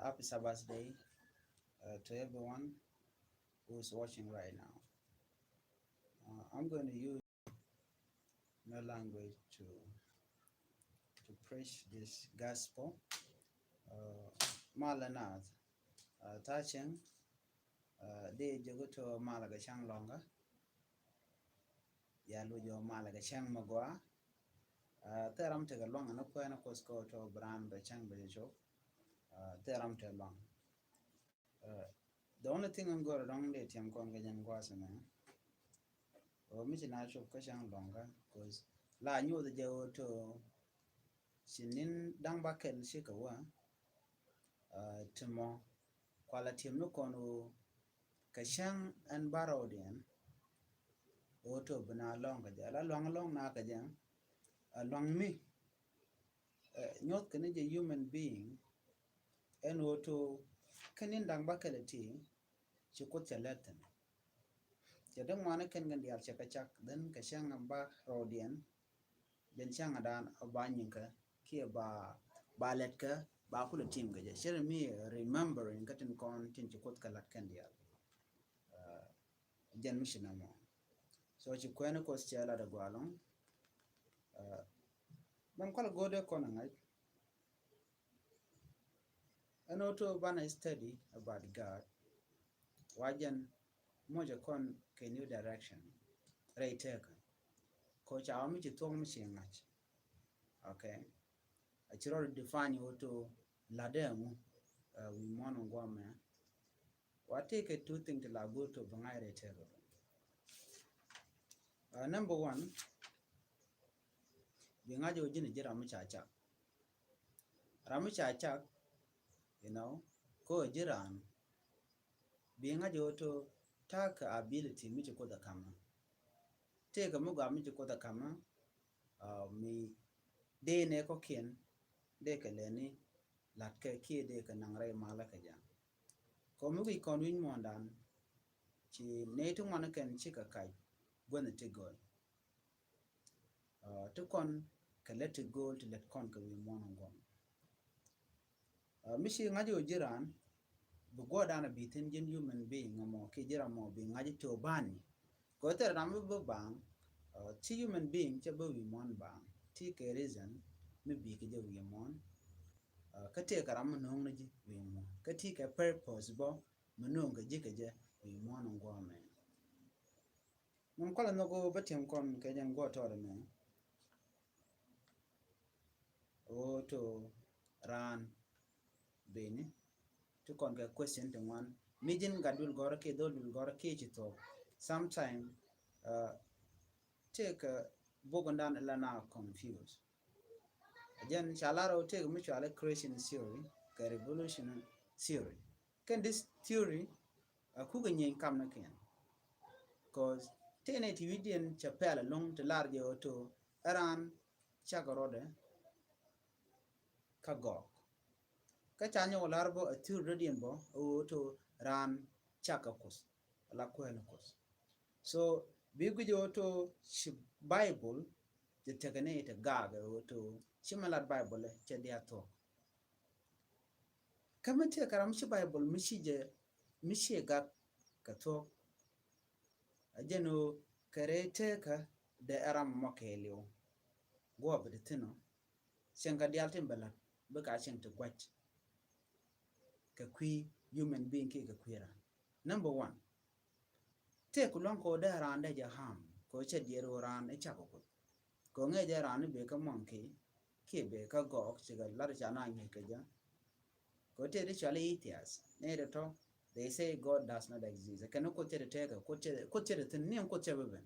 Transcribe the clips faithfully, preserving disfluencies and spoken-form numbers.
Happy Sabbath day uh, to everyone who's watching right now. Uh, I'm going to use my language to to preach this gospel. Uh, Malanath, uh, Tacheng, uh, de jogoto Malaga Chang Longa. Ya lujo Malaga Chang Magua. Uh, Teram Tegalong and Aquana Cosco to Bran, the Chang Bajok. Uh, Teram Telong. Uh, the only thing I'm going to do is I'm going to get in. O mi ci na cop kä cäŋ lɔŋkä, 'cause la nyuɔth jɛ ɣöö to ci ni̱n da̱ŋ ba kɛl ci kɛ wä. Uh, ti mɔ kualɛ ti̱em ni kɔn ɣöö kɛ cäŋ ɛn ba rɔɔdiɛn ɣöö to bi na lɔŋ kɛ jɛ, la luaŋ lɔŋ na kɛ jɛ. Uh, luaŋ mi uh, nyuɔth kɛ ni jɛ human being ɛn ɣöö to kä ni̱n da̱ŋ ba kɛl ti ci Kuoth cɛ lɛt thi̱n. Cɛ dee ŋuani kɛn kɛn diaal cɛ kɛ cak, then kɛ cäŋ ba rɔɔdiɛn, jɛn cäŋ dan ba nyiŋkä kiɛ ba, ba lɛtkɛ, ba kulɛ tim kɛ jɛ. Cɛ mi remembering kä tin kɔn tin ci Kuoth kɛ lat kɛn diaal. Uh, jɛn mi ci nɔmɔ. So ci kuɛni Kuoth cɛ lat a gualɔŋ. Uh, mɛn kual go̱o̱dɛ kɔn a ŋa̱c. Ɛn ɣöö to banɛ study about God. Wa jɛn mocɛ kɔn kɛ new direction rɛy tekä. Kɔ ca wa mi ci thuɔ̱k mi ci ŋa̱c. Okay. A ci rɔɔd define ɣöö to latdɛ ɛŋu, uh, wi̱i̱ muɔ̱ɔ̱n in guɔmɛ. Wa tëëkɛ two thing ti la go̱o̱r to bi ŋa̱c rɛy tekä. Uh, number one, bi ŋa̱c ɣöö ji̱n ji̱ ram mi ca cak. Ram mi ca cak, you know, ko ji̱ ran. Bi ŋa̱c ɣöö to ta̱a̱ kɛ ability mi ci Kuoth ɛ ka̱mä. Tëëkɛ mi gɔaa mi ci Kuoth ɛ ka̱mä, uh, mi dee nɛ kɔ̱kiɛn dee kɛ lɛni la̱tkɛ kiɛ dee kɛ naŋ rɛy malä kɛ jɛ. Kɔ mi wi̱c kɔn wi̱c muɔ̱ɔ̱ndan ci nɛy ti ŋuan kɛn cikɛ kac guänh ti gööl. Uh, ti kɔn kɛ lät ti gööl ti lät kɔn kɛ wi̱i̱ muɔ̱ɔ̱n in guɔm. Uh, mi ci ŋa̱c ɣöö ji̱ raan bi guɔ̱ɔ̱rdan a bi thi̱n ji̱n human being ɛmɔ kiɛ ji̱ ram mɔ bi ŋa̱c ti ɣöö bani. Kɛ ɣöö thil ram mi bi baaŋ, uh, ti human being cɛ bi wi̱i̱ muɔ̱ɔ̱n baaŋ. Ti kɛ reason mi bi kɛ jɛ wi̱i̱ muɔ̱ɔ̱n. Uh, kä tëëkɛ ram mi no̱o̱ŋ ni ji̱ wi̱i̱ muɔ̱ɔ̱n. Kä ti kɛ purpose bä mi no̱o̱ŋ kɛ ji̱ kɛ jɛ wi̱i̱ muɔ̱ɔ̱n in guɔmɛ. Min kualɛ nhɔk ɣöö bä tiɛm kɔn kɛ jɛn guɔ tɔɔdɛ mɛ. Ɣöö to raan beni ti kɔn kɛ question ti ŋuan. Mi ji̱n gat dul gɔrä kiɛ dhol dul gɔrä kiɛ ci thuɔk. Sometime, uh, tëëkɛ bukun dan la na confuse. Jɛn ca lar ɣöö tëëkɛ mi cuali creation theory kɛ revolution theory. Kɛn this theory a kukɛ nyieeny kam ni kiɛn. 'Cause tëë nɛ ti wi̱cdiɛn cɛ pɛl ɛlɔ̱ŋ ti lar jɛ ɣöö to ɛ raan cak rɔɔdɛ kä gɔɔk. Kä ca nyɔk lar bä a theory dɔ̱diɛn bä ɣöö to raan cak kä Kuoth. La kuɛɛni Kuoth. So bi guic ɣöö to ci Bible ti tekɛ ni ti gaak ɣöö to ci mi lat Bible cɛ diaal thuɔ̱k. Kä mi tëëkɛ ram mi ci Bible mi ci jɛ mi ci gak kɛ thuɔ̱k. A jɛn ɣöö kɛ rɛy tëëkä dee ɛ ram mɔ kɛɛliw. Guɔ bi ti thi̱n ɔ cieŋ kɛ diaal tin bɛ la̱t bikɛ a cieŋ ti gua̱c. Kɛ kui̱ human being kiɛ kɛ kui̱ ran. Number one. Tëëk ku luaŋ kɛ ɣöö dee raan dee jɛ harm kɛ ɣöö cɛ diɛɛr ɣöö raan i̱ cak ɔ Kuoth. Kɛ ɣöö ŋäcɛ jɛ raan i̱ bëë kä monkey kiɛ bëë kä gɔɔk cikɛ lat ca na nyuc kɛ jɛ. Kɛ ɣöö tëë di cɔal i̱ atheist nɛy tɔ̱tɔ̱, they say God does not exist. Kɛn ni Kuoth cɛ di tëëkɛ, Kuoth cɛ, Kuoth cɛ di thi̱n, ni ɛn Kuoth cɛ bi ben.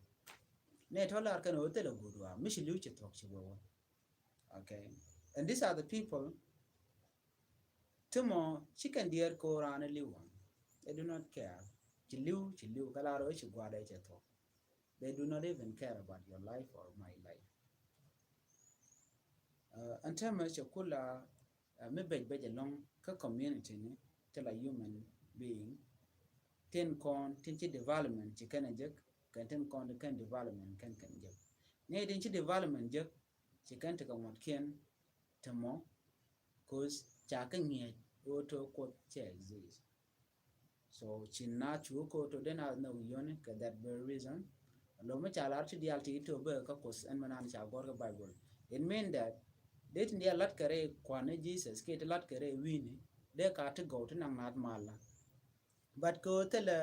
Nɛy tɔ̱ lar kɛn ɣöö thilɛ guut wa̱a̱ mi ci li̱w ci thuɔ̱k ci wee wä. Okay. And these are the people ti mɔ ci kɛn diɛɛr ko̱o̱r raan ɛ li̱w ɣɔn. They do not care. Ci li̱w, ci li̱w kä lar ɣöö ci gua̱a̱r dee cɛ thuɔ̱k. They do not even care about your life or my life. Uh, ɛn täämɛ cɛ kula, uh, mi bec bec ɛlɔ̱ŋ kä community ni ti la human being. Tin kɔn tin ci development ci kɛn ɛ jek kɛn tin kɔn ti kɛn development kɛn kɛn jek. Ni tin ci development jek ci kɛn ti kɛ ŋuɔ̱tkiɛn ti mɔ. 'Cause ca kɛ ŋi̱eec ɣöö tɔ Kuoth cɛ exist. So ci na cu ko to den a no yoni kɛ that very reason. Lo mi ca lar ti dial ti to bɛ ka Kuoth ɛn mi nan ca gɔr kɛ Bible. It mean that det ti dial lat kɛ rɛ kuan ni Jesus kiɛ ti lat kɛ rɛ wi̱ni, dee ka ti gɔw ti naŋ nat mal la. But ko thilɛ,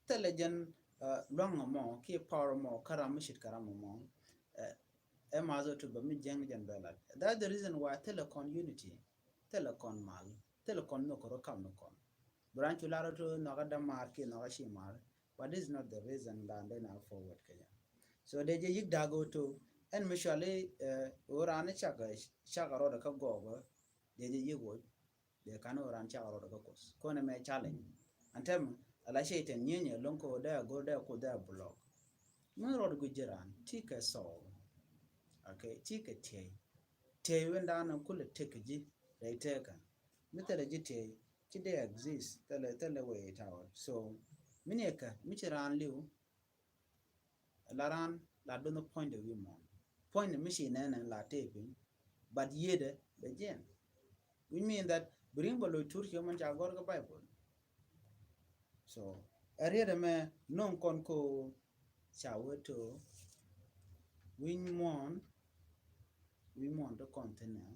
thilɛ jɛn, uh, luaŋ mɔ kiɛ power mɔ kä ram mi cit kä ram mɔ. Uh, ɛ ma zɔ to bɛ mi jɛn jɛn bɛ lat. That's the reason why thilɛ kɔn unity, thilɛ kɔn mal, thilɛ kɔn nhök rɔ kam ni kɔn. Bi ran cu lar rɔ to nhɔkä dämaar kiɛ nhɔkä ci mar. But this is not the reason la dee na forward kɛ jɛ. So dee jɛ yik da̱k ɣöö to ɛn mi cuali, uh, ɣöö ran cakɛ, cakɛ rɔɔdɛ kä gɔɔgä, dee jɛ yik ɣöö dee kan ɣöö ran cakɛ rɔɔdɛ kä Kuoth. Kɔn ɛmɛ challenge. Ɛn tɛm ala Cɛytan nyieenyɛ lo̱ŋ kä ɣöö dee a go̱r dee a Kuoth dee a block. Mi rɔɔd guic ji̱ ran ti kɛ Saul. Okay, ti kɛ tiey. Tiey wen dan kulɛ tek ji̱ rɛy tekä. Mi thilɛ ji̱ tiey ci dee exist, thilɛ, thilɛ way it out. So mi ni kä mi ci ran liw, la ran la do̱n puɔ̱nydɛ wi̱i̱ muɔ̱ɔ̱n. Puɔ̱nydɛ mi ci nɛnɛ la tëë piny, but yiëëdɛ bɛ jiɛn. Which mean that bi ri̱ŋ bɛ loc tur ci ɣöö mɛn ca gɔr kä Bible. So ɛ riet ɛmɛ no̱o̱ŋ kɔn ko ca wee to wi̱ny muɔ̱ɔ̱n, wi̱ny muɔ̱ɔ̱n ti kɔn thi̱n ɛ.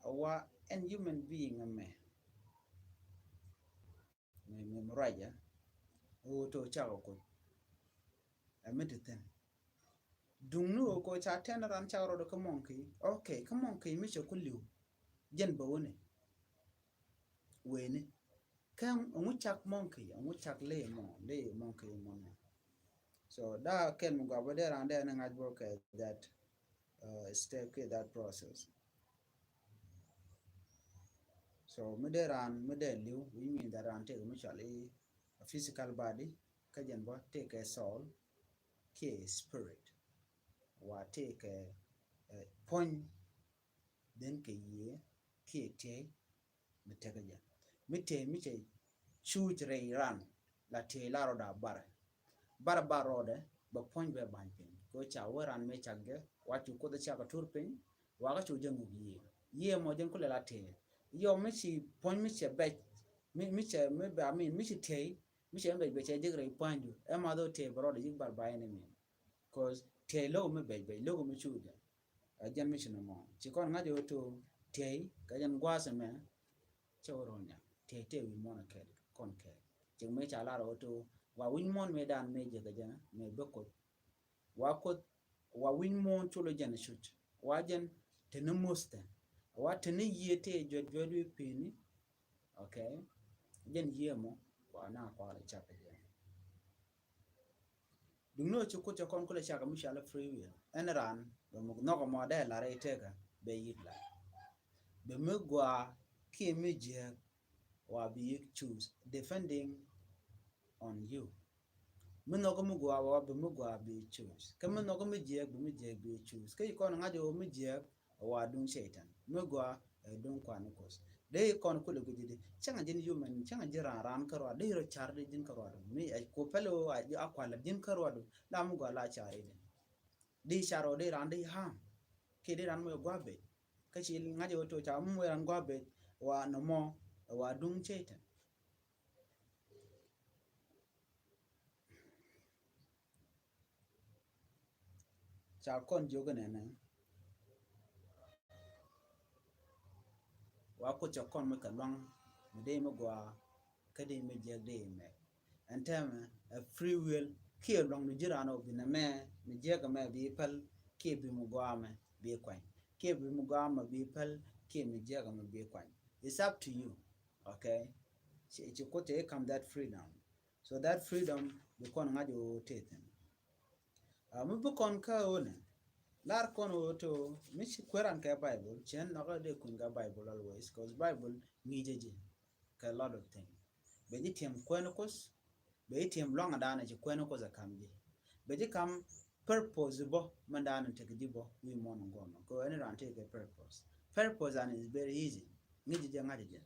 A wa ɛn human being ɛmɛ. Mi, mi, mi ruacɛ ɣöö to cakɔ Kuoth. Ɛ mi ti thi̱n. Duŋni ɣöö ko ca tɛn ran cak rɔɔdɛ kä monkey. Okay, kä monkey mi cɛ ku li̱w. Jɛn bɛ wuni. Weni. Kä ɛŋu cak monkey, ɛŋu cak ley mɔ, ley monkey mɔ nɛ. So da kɛn mi gɔaa bä dee ran dee ni ŋa̱c bä kɛ that, uh, step kɛ that process. So mi dee ran, mi dee li̱w, which mean that ran tëëkɛ mi cɔal i̱ a physical body, kä jɛn bä tëëkɛ soul kiɛ spirit. Wa tëëkɛ, eh, puɔ̱ny den kɛ yiëë kiɛ tiey mi tekɛ jɛ. Mi tëë mi cɛ cuuc rɛy ran la tëë la rɔɔdɛ a barɛ. Barɛ ba rɔɔdɛ bɛ puɔ̱ny bɛ ba̱ny piny. Kɛ ɣöö ca wee ran mëë cak jɛ wa cu Kuoth cak a tur piny, wa kä cu jɛ ŋuk yiëë. Yiëë mɔ jɛn kulɛ la tëë. Yɔ mi ci puɔ̱ny mi cɛ bɛc, mi, mi cɛ, mi bɛ, I mean, mi ci tëë, mi cɛ mi bɛc bɛ cɛ jek rɛy pua̱nydu. Ɛ ma dho̱ tëë bɛ rɔɔdɛ jek bar ba ɛn ɛmin. Cause tëë lo̱k mi bɛc bɛc, lo̱k mi cu jɛ. Ɛ jɛn mi ci nɔmɔ. Ci kɔn ŋa̱c ɣöö to tëë, kɛ jɛn gua̱a̱th ɛmɛ, cɛ wä rɔ̱ nya. Tëë tëë wi̱i̱ muɔ̱ɔ̱n ɛ kɛɛl, kɔn kɛɛl. Cik mëë ca lar ɣöö to, wa wi̱ny muɔ̱ɔ̱n mëë dan mëë jek ɛ jɛn, mëë bä Kuoth. Wa Kuoth, wa wi̱ny muɔ̱ɔ̱n col ɛ jɛn cuc. Wa jɛn te ni muth tɛ. Wa te ni yiëë tëë juɛt juɛt wi̱i̱ pi̱i̱ni. Okay. Jɛn yiëë mɔ, wa na kualɛ cak ɛ jɛn. Duŋni ɣöö ci Kuoth cɛ kɔn kulɛ cak mi cɔal i̱ free will. Ɛn ran bɛ mi nhɔk ɛmɔ dee lar i̱ tekä bɛ yik lar. Bɛ mi gɔaa kiɛ mi jiääk wa bi yik choose depending on you. Mi nhɔk mi gɔaa wa bɛ mi gɔaa bi choose. Kä mi nhɔk mi jiääk bɛ mi jiääk bi choose. Kä ci kɔn ŋa̱c ɣöö mi jiääk wa duŋ Cɛytan. Mi gɔaa ɛ duŋ kuan ni Kuoth. Dee kɔn kulɛ guic di cäŋ a ji̱n human, cäŋ a ji̱n ran, ran kä ruadu. Dee rɔ car di ji̱n kä ruadu. Mi ɛ ku pɛl ɣöö a kualɛ ji̱n kä ruadu. La mi gɔaa la car di. Di car ɣöö di ran di harm. Kiɛ di ran mɔ gua̱a̱ bet. Kä ci ŋa̱c ɣöö to ca mi mɔ ran gua̱a̱ bet wa nɔmɔ wa duŋ Cɛytan. Ca kɔn jiök inɛnɛ. Wa Kuoth cɛ kɔn mi kɛ luaŋ mi dee mi gɔaa kä dee mi jiäk dee mɛ. Ɛn tɛmɛ ɛ free will kiɛ luaŋdu ji̱ ran ɔ bi nɛmɛ mi jiäk mɛ bi päl kiɛ bi mi gɔaa mɛ bi kuany kiɛ bi mi gɔaa mɛ bi päl kiɛ mi jiäk mɛ bi kuany. It's up to you. Okay. Ci, ci Kuoth cɛ i̱ kam that freedom. So that freedom bi kɔn ŋa̱c ɣöö tëë thi̱n. Ah, mi bi kɔn kä ɣöö nɛ lar kɔn ɣöö to mi ci kueran kɛ Bible, cɛn nhɔkä dee kuny kɛ Bible always, 'cause Bible ŋi̱i̱cɛ ji̱ kɛ lot of thing. Bɛ ji̱ tiɛm kuɛn Kuoth, bɛ ji̱ tiɛm luaŋ a daanɛ ci kuɛn Kuoth a kam ji̱. Bɛ ji̱ kam purpose bä mɛn daanɛ tek ji̱ bä wi̱i̱ muɔ̱ɔ̱n in guɔmɛ. Kɛ ɣöö ɛn ran tëëkɛ purpose. Purpose and is very easy. Ŋi̱i̱cɛ jɛ ŋa̱cɛ jɛ.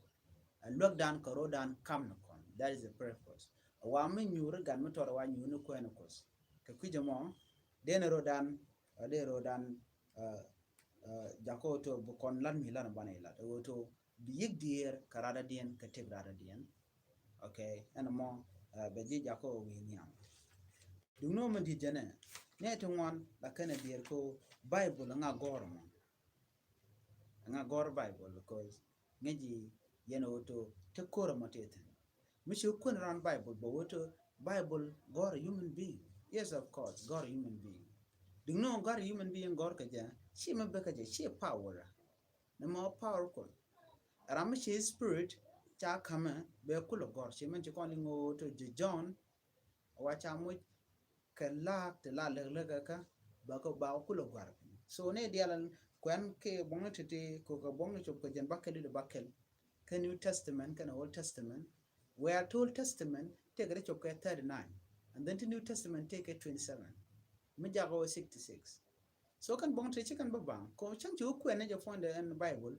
A luäk dan kɛ ro̱o̱ dan kam ni kɔn. That is the purpose. A wa mi nyuuri gat mi tɔrɛ wa nyuuri ni kuɛn Kuoth. Kɛ kui̱c ɛmɔ, dee ni ro̱o̱ dan, a dee ro̱o̱ dan, a, a, jakɔ to bi kɔn lat mi lat banɛ ilat. Ɛ wä to bi yik diɛɛr kɛ radadiɛn kɛ tëk radadiɛn. Okay, ɛn mɔ bɛ ji̱ jakɔ wi̱i̱ nhiam. Duŋni mɛ di̱t jɛnɛ nɛ ti ŋuan la kɛnɛ diɛɛr ko Bible ŋa gɔr mɔ. Ŋa gɔr Bible because ŋa ji̱ yɛn ɣöö to te kor mɔ ti thin. Mi ci kuɛn ran Bible bɛ wä to Bible gɔr human being. Yes, of course, gɔr human being. Duŋni gɔr human being gɔr kɛ jɛ ci mɛ bɛ kɛ jɛ ci power. Ni mɔ power kol ram mi ci spirit ca kamɛ bɛ kulɛ gɔr ci mɛn ci kɔn li ŋo̱o̱ to jɛ John. Wa ca muc kɛ laak ti la lek lek kä ba kɛ ba kulɛ gɔr. So ni dialan kuɛn kɛ buɔŋni titi ko kɛ buɔŋni cop kɛ jɛn ba kɛl di ba kɛl kɛ New Testament kɛ Old Testament. Where Old Testament tëëkɛ di cop kɛ thirty nine and then ti New Testament tëëkɛ twenty seven. Mi jakɔ sixty six. So kɛn buɔŋni titi ci kɛn ba baŋ ko cɛn ci wä kuɛn ni jɛ puɔndɛ ɛn Bible.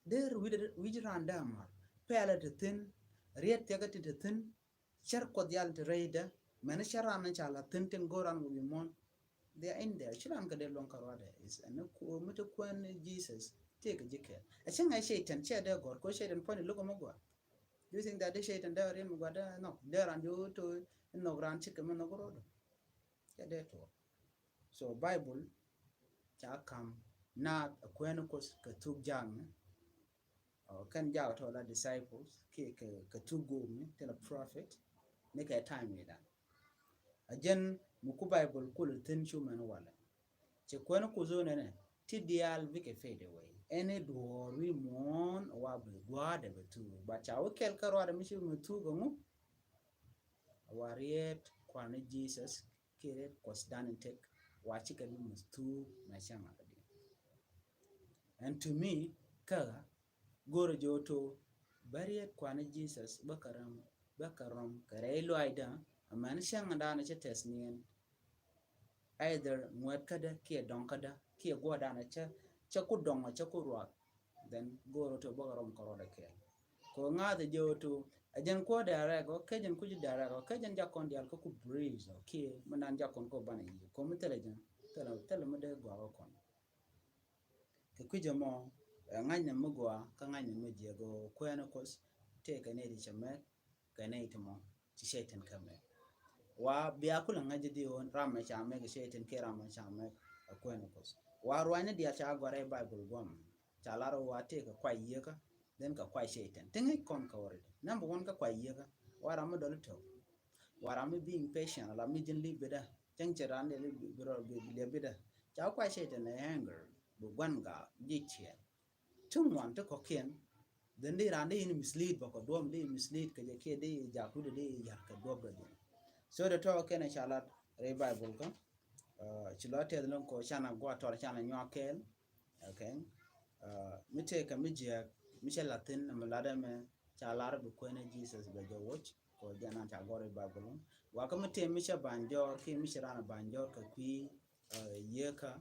Der wi̱c ran dämar pɛlɛ ti thin riet thiakä ti ti thin. Cär Kuɔth yal ti rɛydä mɛn cär ran ni ca la thin tin go̱o̱r ran wä bi muɔ̱n. They are in there. Ci ran kɛ dee luɔ̱ŋ kɛ ruadɛ is ɛn mi ti kuɛn Jesus tëëkɛ ji̱ kɛɛl. Ɛ cäŋ ɛ Cɛytan cɛ dee gɔ̱r ko Cɛytan puɔ̱ny luk mɛ gɔaa. Do you think that dee Cɛytan dee riɛn mɛ gɔaa dee nhɔk dee ran ji̱ wä to nhɔk ran cikɛ mɛ nhɔk rɔɔdɔ. Cɛ dee tuɔɔk. So Bible ca kam naath a kuɛn Kuɔth kɛ thuk jaŋni. Ɔ kɛn jaak tɔ la disciples kiɛ kɛ thuk go̱o̱mni ti la prophet ni kɛ time idan. A jɛn mi ku Bible kul thin cu mɛn walɛ. Cɛ kuɛn Kuɔth nɛnɛ ti diaal bikɛ fade away. Ɛn i̱ duɔɔr wi̱i̱ muɔ̱ɔ̱n wa bi gua̱a̱dɛ bɛ thuk. But ca wä kɛl kä ruaadɛ mi ci mi thuk ɛŋu? A wa riet kuan ni Jesus kiɛ riet Kuɔth dan in tek wa cikɛ bi muth thuk mɛ cäŋ a kɛ diɛn. And to me kä ɣä go̱rɛ jɛ wä to bä riet kuan ni Jesus bä kɛ rom bä kɛ rom kɛ rɛy luaacdä. Amäni cäŋ dan cä tɛth niɛn either ŋuɛt kädä kiɛ dɔŋ kädä kiɛ guɔ dan cä cä ku dɔŋ cä ku ruak. Then go̱o̱r wä to bäkɛ rom kɛ rɔɔdɛ kɛɛl. Kɛ ŋa̱th jɛ wä to a jɛn kuɔ direct ɔ kɛ jɛn kuc direct ɔ kɛ jɛn jakɔn diaal kä ku breeze ɔ kiɛ mi nan jakɔn kɛ banɛ yi kɔ mi thilɛ jɛn thilɛ thilɛ mi dee gɔak ɔ kɔn. Kɛ kui̱c ɛmɔ ɛ ŋa̱cnɛ mi gɔaa kä ŋa̱cnɛ mi jiɛk ɔ kuɛɛni Kuɔth tëëkɛ nɛy ti cɛ mɛk kɛ nɛy ti mɔ ci Cɛytan kä mɛk. Wa bia kulɛ ŋa̱c di ɣöö ram mɛ ca mɛk Cɛytan kiɛ ram mɛ ca mɛk ɛ kuɛɛni Kuɔth. Wa ruacni diaal ca gɔ̱a̱r rɛy Bible guɔ̱m ca lar ɣöö wa tëëkɛ kuay yieekä then kɛ kuay Cɛytan. Ti ŋäc kɔn kɛ already. Number one kä kuay yieekä wa ram mi dɔl i̱ tök. Wa ram mi being patient la mi ji̱n li̱p bitdä cäŋ cɛ ran dee li̱p bi rɔ bi liɛp bitdä. Ca kuay Cɛytan ɛ anger bi gua̱n gaak ji̱ ciɛɛl. Ti ŋuan ti kɔ̱kiɛn. Then di ran di in mislead bä kɛ duɔm di in mislead kɛ jɛ kiɛ di in jak wi̱dɛ di in yar kɛ duɔp dɔ di. So dee tɔɔkɛ kɛn ca lat rɛy Bible kä. Ci lɔ tɛth lɔŋ kɔ canɛ gua̱ tɔr canɛ nyuak kɛɛl. Okay. Mi tëëkɛ mi jiɛk mi cɛ lathin mi latdɛ mɛ ca lar bi kuɛnɛ Jesus bɛ jɛ woc kɔ jɛ nan ca gɔr rɛy Bible. Wa kä mi tëë mi cɛ ban jɔr kiɛ mi cɛ ran ban jɔr kɛ kui̱ yieekä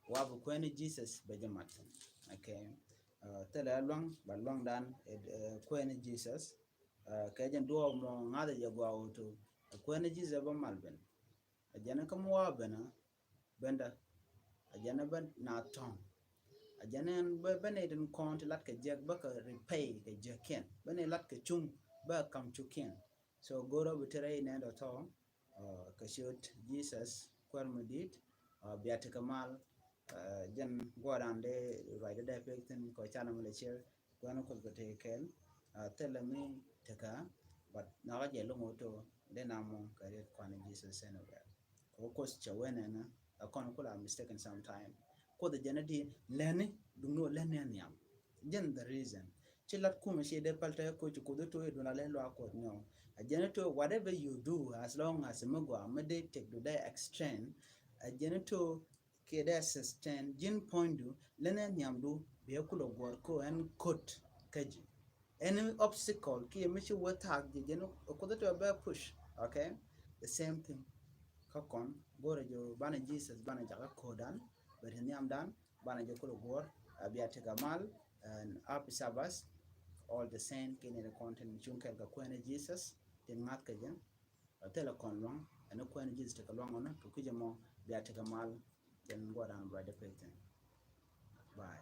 wa bi kuɛni Jesus bɛ jɛ mat. Okay. Thilɛ luaŋ ba luaŋdan kuɛni Jesus. Kɛ jɛn duɔɔk mɔ ŋa̱thɛ jɛ gɔaa wä to kuɛni Jesus bä mal ben. A jɛn kä mi wa ben a bendä a jɛn bä na tɔŋ. A jɛn ɛn bä nɛy tin kɔn ti lat kɛ jiɛk bä kɛ repay kɛ jiɛkiɛn bä nɛy lat kɛ cuŋ bä kam cukiɛn. So go̱rä bi ti rɛy nɛn dɔ tɔŋ. Kɛ ciöt Jesus kuäär mi di̱i̱t. Bia tekɛ mal. Jɛn guɔdan dee ruacdä dee pek thin kɔ canɛ mi lɛ cier kuɛn Kuoth kɛ tekɛ kɛl. Thilɛ mi tekɛ but nakä jɛ loŋ wä to dee na mɔ kɛ riet kuan Jesus anywhere. Kɛ wä Kuoth cɛ wen ɛnä ɛ kɔn kula mistaken sometime. Kuoth jɛn a di lɛni duŋni wä lɛni a nhiam. Jɛn the reason. Ci lat kumɛ ci dee pal tɛ ko ci Kuoth to i̱ dun a lɛ luaak Kuɔth nyɔ. A jɛn to whatever you do as long as mi gɔaa mi dee tek du dee extend. A jɛn to kiɛ dee sustain ji̱n puɔ̱nydu lɛnɛ nhiamdu bia kulɛ guɔ̱r ko ɛn kot kä ji̱. Any obstacle kiɛ mi ci wä thaak ji̱ jɛn Kuoth to bɛ push. Okay. The same thing. Kä kɔn go̱rɛ jɛ banɛ Jesus banɛ jakä ko̱dan bɛ ti nhiamdan. Banɛ jɛ kulɛ guɔ̱r a bia tekɛ mal. And happy Sabbath. All the same kɛ ni kɔn tin cuŋ kɛl kɛ kuɛnɛ Jesus tin ŋa̱th kɛ jɛ. A thilɛ kɔn luaŋ ɛn kuɛnɛ Jesus tekɛ luaŋ ɔnɔ kɛ kui̱c ɛmɔ bia tekɛ mal. Jɛn guɔ̱r an bia jɛ pek thin. Bye.